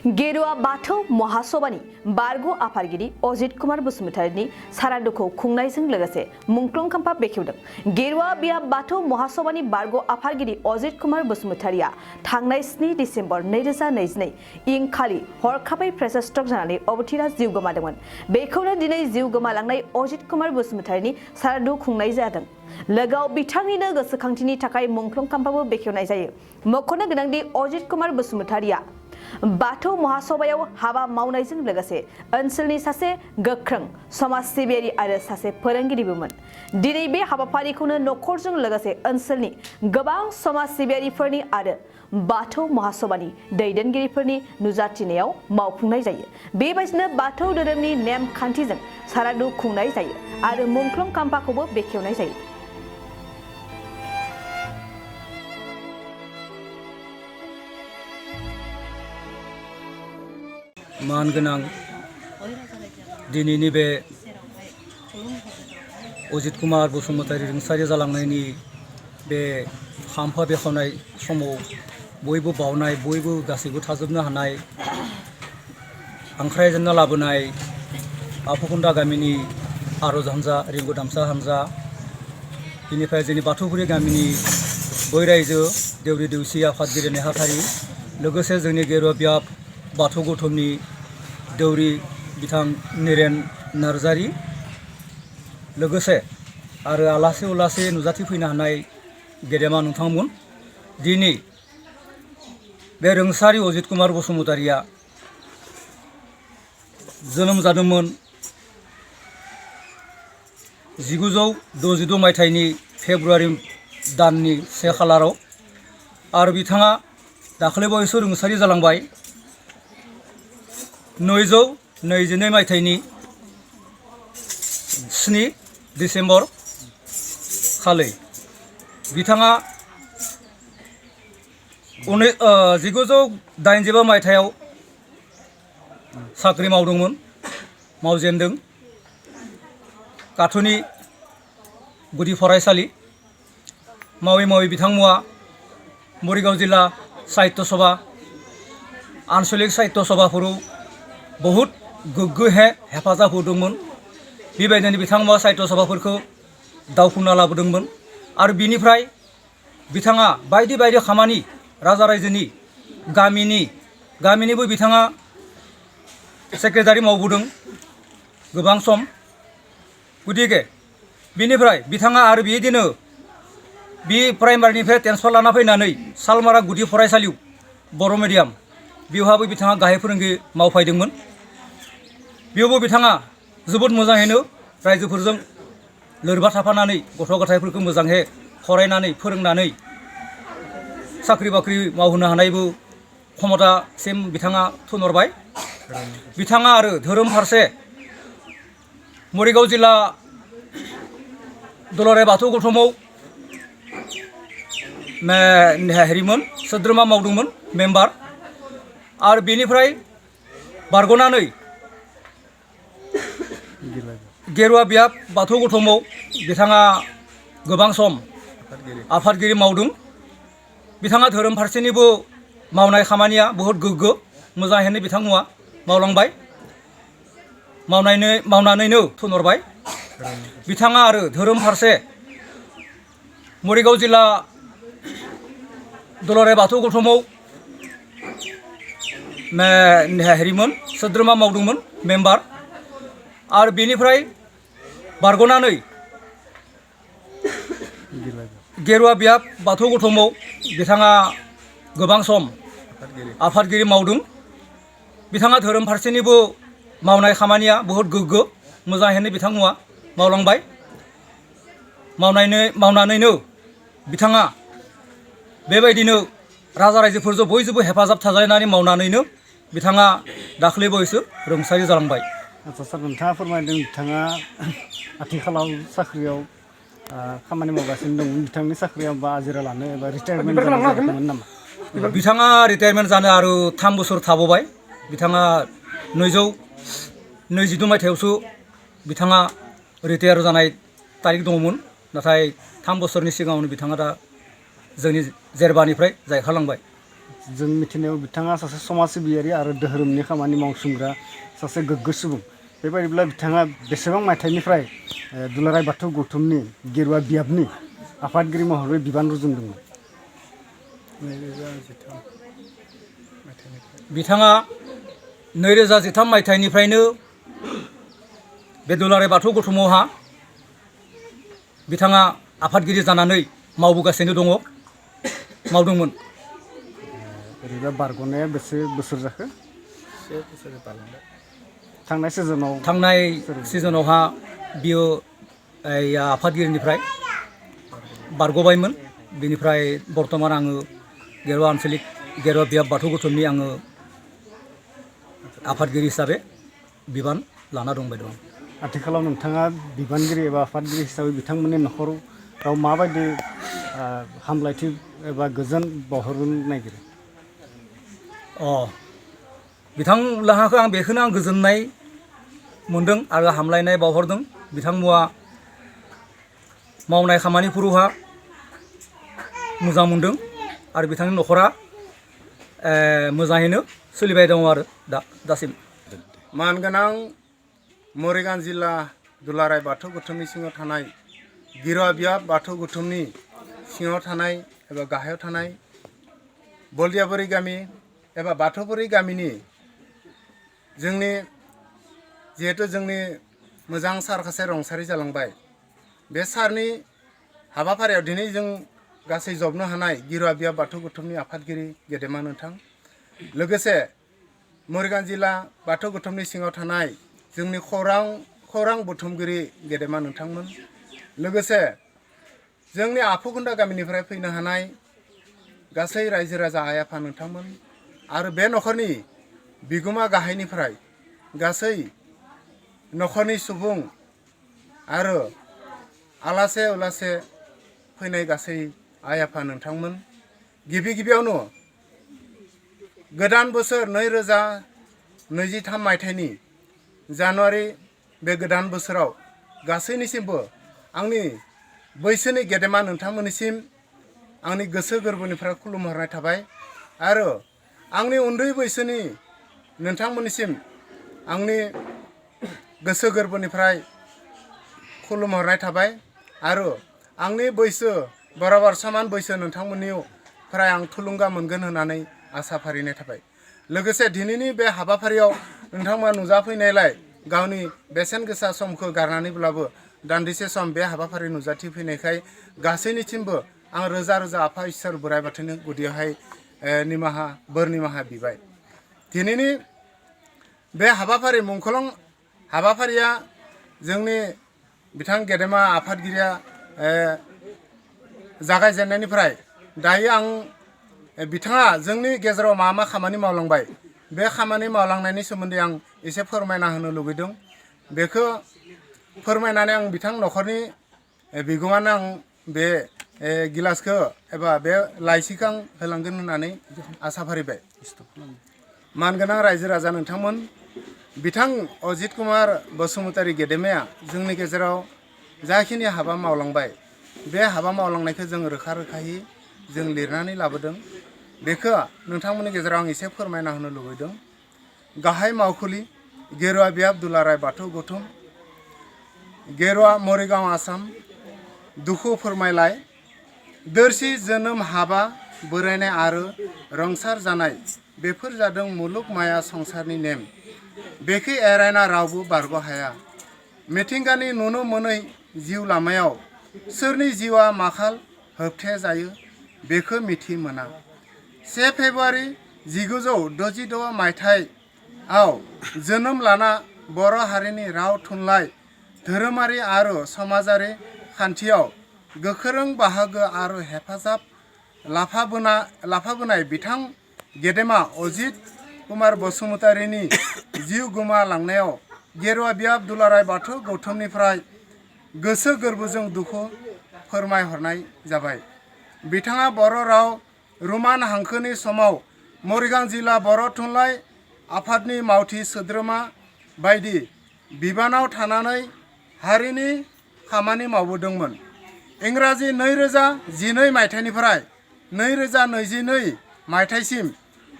गेरुआ बाथौ महासभानि बारग' आफादगिरि अजित कुमार बसुमतारीनि सारादुखौ खुंनायजों लोगोसे मुंख्लं खाम्फा बेखेवदों। गेरुआ बियाब बाथौ महासभानि बारग' आफादगिरि अजित कुमार बसुमतारीया थांनाय 7 डिसेम्बर 2022 इं खालि हरखाबै प्रेसार स्ट्रक जानानै अबथिरा जिउ गोमादोंमोन। बेखौनो दिनै जिउ गोमालांनाय अजित कुमार बसुमतारीनि सारादु खुंनाय जादों। लोगोआव बिथांनिनो गोसोखांथिनि थाखाय मुंख्लं खाम्फाबो बेखेवनाय जायो। मख'नो गोनांदि अजित कुमार बसुमतारीया बाथौ महासभायाव हाबा मावनायजों लोगोसे ओनसोलनि सासे गोख्रों समाज सिबियारि आरो सासे फोरोंगिरिबोमोन। दिनै बे हाबाफारिखौनो नखरजों लोगोसे ओनसोलनि गोबां समाज सिबियारिफोरनि आरो बाथौ महासभानि दैदेनगिरिफोरनि नुजाथिनायाव मावफुंनाय जायो। बेबायदिनो बाथौ धोरोमनि नेम खान्थिजों सारादु खुंनाय जायो आरो मुंख्लं खाम्फाखौबो बेखेवनाय जायो। मानगोनां दिनैनि बे अजित कुमार बसुमतारी रुंसारि जालांनायनि बे खाम्फा बेखेवनाय समाव बयबो बावनाय बयबो गासैबो थाजोबनो हानाय हांख्रायजेनना लाबोनाय आफाखुन्दा गामिनि आरज हान्जा रिंगु दामसा हान्जा बेनिफ्राय जोंनि बाथौफुरि गामिनि बै रायजो देउरि देउसि आफादगिरि नेहाथारि लोगोसे जोंनि गेरुआ बियाब बाथौ गौथुमनि दौरि बिथां निरेन नार्जारी लोगोसे आरो आलासि उलासि नुजाथिफैनो हानाय गेदेमा नोंथांमोन दिनै बे रुंसारि अजित कुमार बसुमतारीया जोनोम जादोंमोन 1966 मायथाइनि फेब्रुवारि दाननि 1 खालाराव आरो बिथाङा दाखालि बावैसो रुंसारि जालांबाय 1922 मायथाइनि 7 डिसेम्बर खालि बिथाङा 1987 मायथाइयाव साख्रि मावजेनदों काटुनि गुदि फरायसालि मावै मावै बिथांमोना मरिगाव जिल्ला साहित्य सभा आन्चलिक साहित्य सभाफोराव बहुत गोग्गो हेफाजाब होदोंमोन। बेबायदिनो बिथांमोना साहित्य सभाफोरखौ दावखुना लाबोदोंमोन आरो बिनिफ्राय बिथाङा बायदि बायदि खामानि राजा रायजोनि गामिनिबो बिथाङा सेक्रेटारि मावबोदों गोबां सम। गतिके बिनिफ्राय बिथाङा आरो बिदिनो बि प्राइमारिनिफ्राय ट्रेन्सफार लाना फैनानै सालमारा गुदि फरायसालियाव बर' मिडियाम बेवहाबो बिथाङा गाहाय फोरोंगिरि मावफैदोंमोन। बेयावबो बिथाङा जोबोद मोजाङैनो रायजोफोरजों लोरबा थाफानानै गथ' गथायफोरखौ मोजाङै फरायनानै फोरोंनानै साख्रि बाख्रि मावहोनो हानायबो क्षमतासिम बिथाङा थुनहरबाय। बिथाङा आरो धोरोम फारसे मरिगाव जिल्ला दुलाराय बाथौ गौथुमाव हेरिमोन सोद्रोमा मावदोंमोन मेम्बार आरो बेनिफ्राय बारग'नानै गेरुआ बियाब बाथौ गौथुमाव बिथाङा गोबां सम आफादगिरि मावदों। बिथाङा धोरोम फारसेनिबो मावनाय खामानिया बहुत गोग्गो मोजाङैनो बिथांमोना मावलांबाय मावनानैनो थुनहरबाय। बिथाङा आरो धोरोम फारसे मरिगाव जिल्ला दुलाराय बाथौ गौथुमाव हेरिमोन सोद्रोमा मावदोंमोन मेम्बार आरो बेनिफ्राय बारग'नानै गेरुआ बियाब बाथौ गौथुमाव बिथाङा गोबां सम आफादगिरि मावदों। बिथाङा धोरोम फारसेनिबो मावनाय खामानिया बहुत गोग्गो मोजाङैनो बिथांमोना मावलांबाय मावनानैनो बिथाङा बेबायदिनो राजा रायजोफोरजों बयजोंबो हेफाजाब थाजायनानै मावनानैनो बिथाङा दाखालि बावैसो रुंसारि जालांबाय। आच्चा सार नोंथाङा फोरमायदों बिथाङा आथिखालाव साख्रियाव खामानि मावगासिनो दं। बिथांनि साख्रिया बा आजिरा लानो एबा रिटायारमेन्ट जादोंमोन नामा? बिथाङा रिटायारमेन्ट जानो आरो 3 बोसोर थाबावबाय। बिथाङा 1922 मायथाइयावसो बिथाङा रिटायार जानाय तारिख दङमोन नाथाय 3 बोसोरनि सिगाङावनो बिथाङा दा जोंनि जेरबानिफ्राय जायखारलांबाय। जों मिथिनायाव बिथाङा सासे समाज सिबियारि आरो धोरोमनि खामानि मावसोमग्रा सासे गोग्गो सुबुं बेबायदिब्ला बिथाङा बेसेबां मायथाइनिफ्राय दुलाराय बाथौ गौथुमनि गेरुवा बियाबनि आफादगिरि महरै बिबान रुजुनदोंमोन बिथाङा 2013 मायथाइनिफ्रायनो बे दुलाराय बाथौ गौथुमावहा बिथाङा आफादगिरि जानानै मावबोगासिनो दङ मावदोंमोन ओरैनो बारग'नाया बेसे बोसोर जाखो थांनाय सिजनावहा बियो आफादगिरिनिफ्राय बारग'बायमोन बेनिफ्राय बर्तमान आङो गेरुवा आन्चलिक गेरुवा बियाब बाथौ गौथुमनि आङो आफादगिरि हिसाबै बिबान लाना दंबाय दं आथिखालाव नोंथाङा बिबानगिरि एबा आफादगिरि हिसाबै बिथांमोननि न'खराव माबायदि हामलायथि एबा गोजोन बावहरनो नागिरो बिथांलाहाखौ आं बेखौनो आं गोजोननाय मोनदों आरो हामलायनाय बावहरदों बिथांमोना मावनाय खामानिफोरावहा मोजां मोनदों आरो बिथांनि न'खरा मोजाङैनो सोलिबाय दङ आरो दासिम मानगोनां मरिगान जिल्ला दुलाराय बाथौ गौथुमनि सिङाव थानाय गेरुवा बियाब बाथौ गौथुमनि सिङाव थानाय एबा गाहायाव थानाय बलदियाबुरि गामि एबा बाथौबुरि गामिनि जोंनि जिहेतु जोंनि मोजां सार सासे रुंसारि जालांबाय बे सारनि हाबाफारियाव दिनै जों गासै जबनो हानाय गेरुवा बियाब बाथौ गौथुमनि आफादगिरि गेदेमा नोंथां लोगोसे मरिगान जिल्ला बाथौ गौथुमनि सिङाव थानाय जोंनि खौरां बुथुमगिरि गेदेमा नोंथांमोन लोगोसे जोंनि आफुगुन्दा गामिनिफ्राय फैनो हानाय गासै रायजो राजा आइ आफा नोंथांमोन आरो बे न'खरनि बिगोमा गाहायनिफ्राय गासै न'खरनि सुबुं आरो आलासे उलासे फैनाय गासै आइ आफा नोंथांमोन गिबियावनो गोदान बोसोर 2023 मायथाइनि जानुवारि बे गोदान बोसोराव गासैनिसिमबो आंनि बैसोनि गेदेमा नोंथांमोननिसिम आंनि गोसो गोरबोनिफ्राय खुलुमहरनाय थाबाय आरो आंनि उन्दै बैसोनि नोंथांमोननिसिम आंनि गोसो गोरबोनिफ्राय खुलुमहरनाय थाबाय आरो आंनि बैसो बराबर समान बैसो नोंथांमोननिफ्राय आं थुलुंगा मोनगोन होननानै आसा फारिनाय थाबाय लोगोसे दिनैनि बे हाबाफारियाव नोंथांमोना नुजाफैनायलाय गावनि बेसेन गोसा समखौ गारनानैब्लाबो दान्दिसे सम बे हाबाफारि नुजाथिफैनायखाय गासैनिथिंबो आं रोजा रोजा आफा इसोर बोराइ बाथौनि गुदियावहाय बोर निमाहा बिबाय दिनैनि बे हाबाफारि मुंख्लं हाबाफारिया जोंनि बिथां गेदेमा आफादगिरिया जागायजेननायनिफ्राय दायो आं बिथाङा जोंनि गेजेराव मा खामानि मावलांबाय बे खामानि मावलांनायनि सोमोन्दै आं एसे फोरमायना होनो लुबैदों बेखौ फोरमायनानै आं बिथां न'खरनि बिगोमानो आं बे गिलासखौ एबा बे लाइसिखौ आं होलांगोन होननानै आसा फारिबाय मानगोनां रायजो राजा नोंथांमोन बिथां अजित कुमार बसुमतारी गेदेमाया जोंनि गेजेराव जाखिनि हाबा मावलांबाय बे हाबा मावलांनायखौ जों रोखा रोखायै जों लिरनानै लाबोदों बेखौ नोंथांमोननि गेजेराव आं एसे फोरमायना होनो लुबैदों गाहाय मावखुलि गेरुवा बियाब दुलाराय बाथौ गौथुम गेरुवा मरिगांव आसाम दुखु फोरमायलाय दोरसि जोनोम हाबा बोरायनाय आरो रुंसार जानाय बेफोर जादों मुलुग माया संसारनि नेम बेखौ एरायना रावबो बारग' हाया मिथिंगानि नुनो मोनै जिउ लामायाव सोरनि जिउआ माखाल होबथे जायो बेखौ मिथि मोना 1 फेब्रुवारि 1966 मायथाइयाव जोनोम लाना बर' हारिनि राव थुनलाइ धोरोमारि आरो समाजारि खान्थियाव गोख्रों बाहागो आरो हेफाजाब लाफाबोनाय बिथां गेदेमा अजित कुमार बसुमतारीनि जिउ गोमालांनायाव गेरुवा बियाब दुलाराय बाथौ गौथुमनिफ्राय गोसो गोरबोजों दुखु फोरमायहरनाय जाबाय बिथाङा बर' राव रमान हांखोनि समाव मरिगांव जिल्ला बर' थुनलाइ आफादनि मावथि सोद्रोमा बायदि बिबानाव थानानै हारिनि खामानि मावबोदोंमोन इंराजि 2012 मायथाइनिफ्राय 2022 मायथाइसिम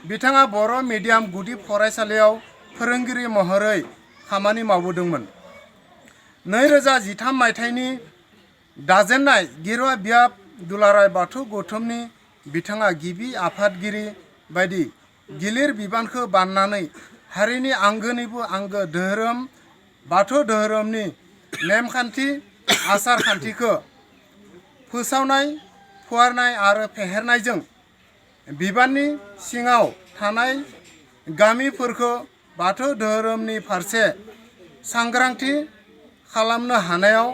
बिथाङा बर' मिडियाम गुदि फरायसालियाव फोरोंगिरि महरै खामानि मावबोदोंमोन। 2013 मायथाइनि दाजेननाय गेरुवा बियाब दुलाराय बाथौ गौथुमनि बिथाङा गिबि आफादगिरि बायदि गिलिर बिबानखौ बाननानै हारिनि आंगोनिबो आंगो धोरोम बाथौ धोरोमनि नेमखान्थि आसार खान्थिखौ फोसावनाय फुवारनाय आरो फेहेरनायजों बिबाननि सिङाव थानाय गामिफोरखौ बाथौ धोरोमनि फारसे सांग्रांथि खालामनो हानायाव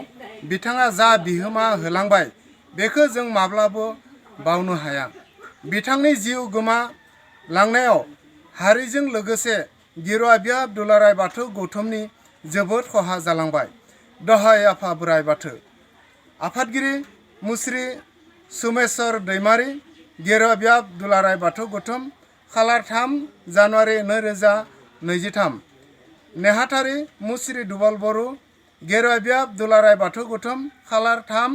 बिथाङा जा बिहोमा होलांबाय बेखौ जों माब्लाबो बावनो हाया। बिथांनि जिउ गोमालांनायाव हारिजों लोगोसे गेरुवा बियाब दुलाराय बाथौ गौथुमनि जोबोद खहा जालांबाय। दहाय आफा बोराइ बाथौ। आफादगिरि मुस्रि सोमेश्वर दैमारि, गेरुवा बियाब दुलाराय बाथौ गौथुम, खालार 3 जानुवारि 2023। नेहाथारि मुस्रि दुबल बर', गेरुवा बियाब दुलाराय बाथौ गौथुम, खालार 3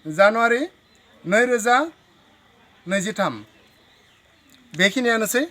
जानुवारि 2023। बेखिनियानोसै।